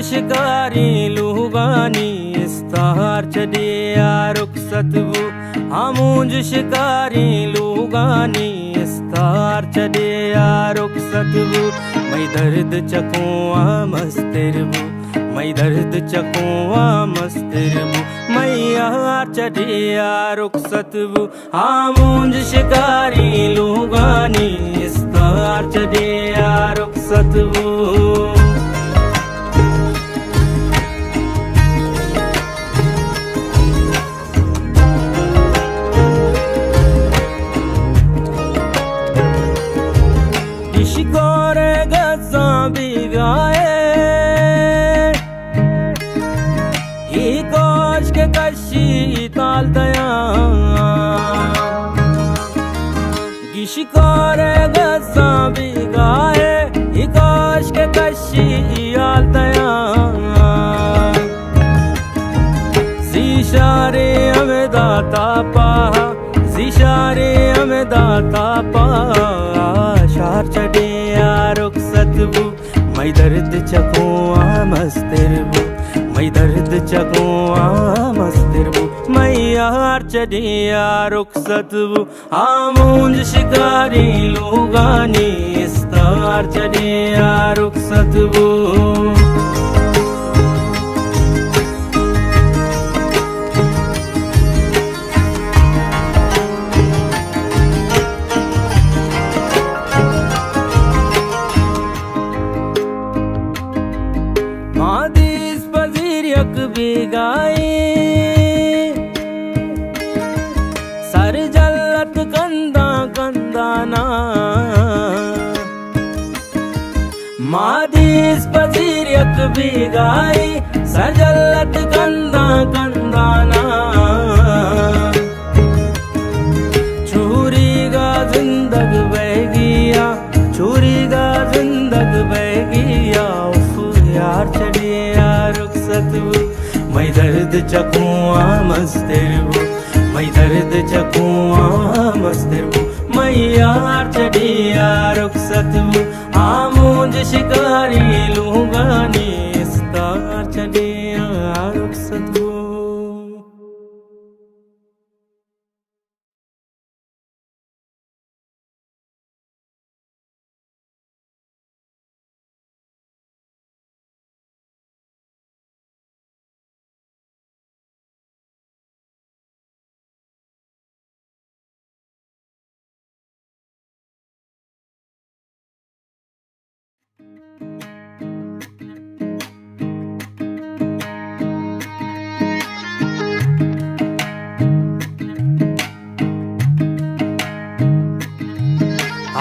شکاریں لوگانی استار چہ ڈیہہ ءَ رخصت بو۔ آ مونج شکاریں لوگانی استار چہ ڈیہہ ءَ رخصت بو۔ مئی درد چکوں ءَ مستر بو، مئی درد چکوں ءَ مستر بو، مئی یار چہ ڈیہہ ءَ رخصت بو۔ آ مونج شکاریں لوگانی استار چہ ڈیہہ ءَ رخصت بو۔ گشکار ءِ گساں بیگاہ ءَ، اے کاش کہ کشی تال دیاں۔ گشکار ءِ گساں بیگاہ ءَ، اے کاش کہ کشی یال دیاں۔ زیشارے ہمدا تاپا، زیشارے ہمدا تاپا، شار چہ ڈیہہ ءَ رخصت بو۔ مئی درد چکوں ءَ مستر بو، مئی درد چکوں ءَ مستر بو، مئی یار چہ ڈیہہ ءَ رخصت بو۔ آ مونج شکاریں لوگانی استار چہ ڈیہہ ءَ رخصت بو۔ ما دیست پذیر یک بیگاہے، سر جلت کنداں کندانا۔ ما دیست پذیر یک بیگاہے، سر جلت کنداں کندانا۔ چوریگا زندگ بیگیا، چوریگا زندگ بیگیا، اف یار چہ ڈیہہ ءَ رخصت بو۔ مئی درد چکوں ءَ مستر بو، مئی درد چکوں ءَ مستر بو، مئی یار چہ ڈیہہ ءَ رخصت بو۔ آ مونج شکاریں لوگانی استار چہ ڈیہہ ءَ رخصت بو۔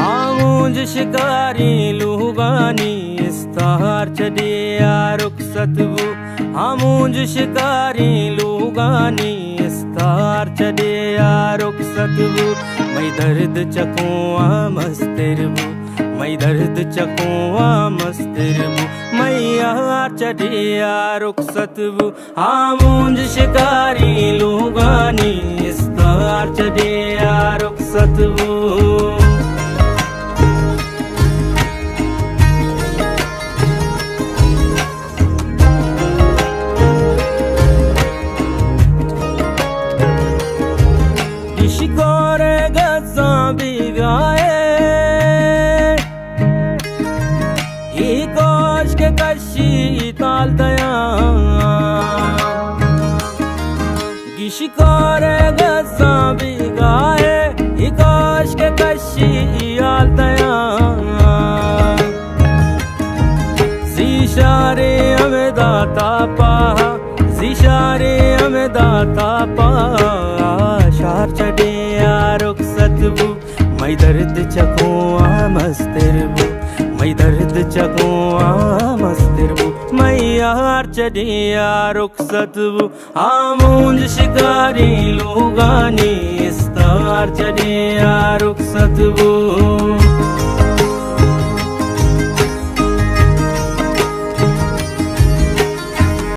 آ مونج شکاریں لوگانی استار چہ ڈیہہ ءَ رخصت بو۔ آ مونج شکاریں لوگانی استار چہ ڈیہہ ءَ رخصت بو۔ مئی درد چکوں ءَ مستر بو، مئی درد چکوں ءَ مستر بو، مئی یار چہ ڈیہہ ءَ رخصت بو۔ آ مونج شکاریں لوگانی استار چہ ڈیہہ ءَ رخصت بو۔ گشکار ءِ گساں بیگاہ ءَ، اے کاش کہ کشی تال دیاں۔ گشکار ءِ گساں بیگاہ ءَ، اے کاش کہ کشی یال دیاں۔ زیشارے ہمدا تاپا، زیشارے ہمدا تاپا، شار چہ ڈیہہ ءَ رخصت بو۔ مئی درد چکوں ءَ مستر بو، مئی درد چکوں ءَ مستر بو، مئی یار چہ ڈیہہ ءَ رخصت بو۔ آ مونج شکاریں لوگانی استار چہ ڈیہہ ءَ رخصت بو۔